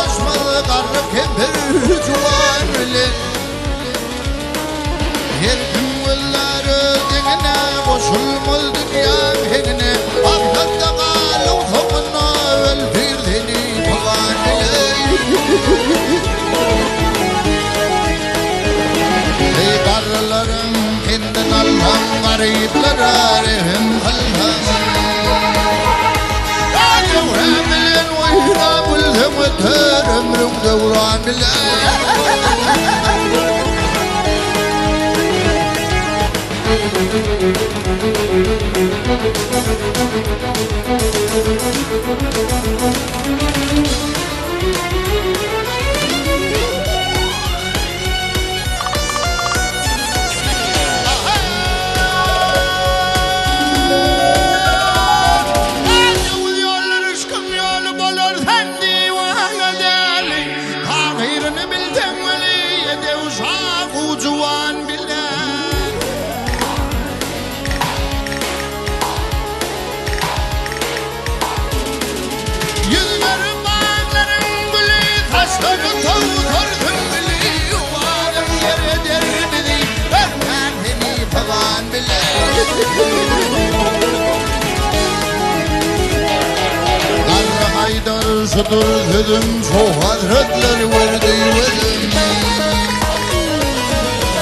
Sataşmaz garry kempir juwan bilen. Her kim gözlär öz deňine, Goşulmaz dünýäň heňine. Gaflatda galyň soňunda, Öldür seni pygan bilen. Eý garrylaryň pendin alsaň, Garyplara rehim kylsaň. Döwran bilen oýnap gülseň öter ömrüň döwran bilen. Ýowuz ýollar yşkyň ýoly bolar sen diwana däli. Tahyryny bilseň weli edew şahu juwan bilen. Ýüzleri baglaryň güli, saçlary towsar sümbüli, Ýuwadyň ýer eder bizi, örtän seni pygan bile. Garry aýdar şudur sözüm, Şo hazretler gördi gözüm.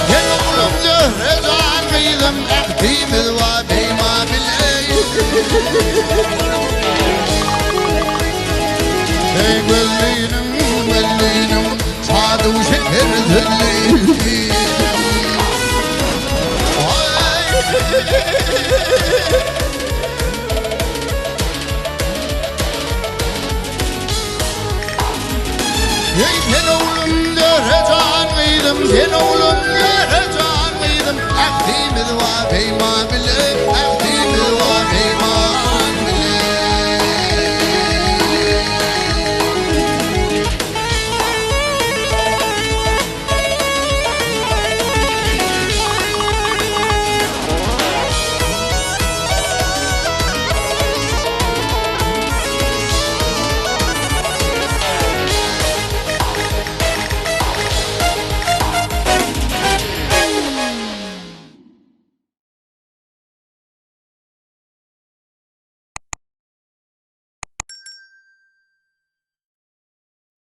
Sen oglum Zöhre jan gyzym, Ähtimiz bar peýman bile. Eý gözliniň, gözliniň, Şaduw şeker sözliniň. Eý sen oglum Zöhre jan gyzym, Sen oglum Zöhre jan gyzym, Ähtimiz bar peýman bile.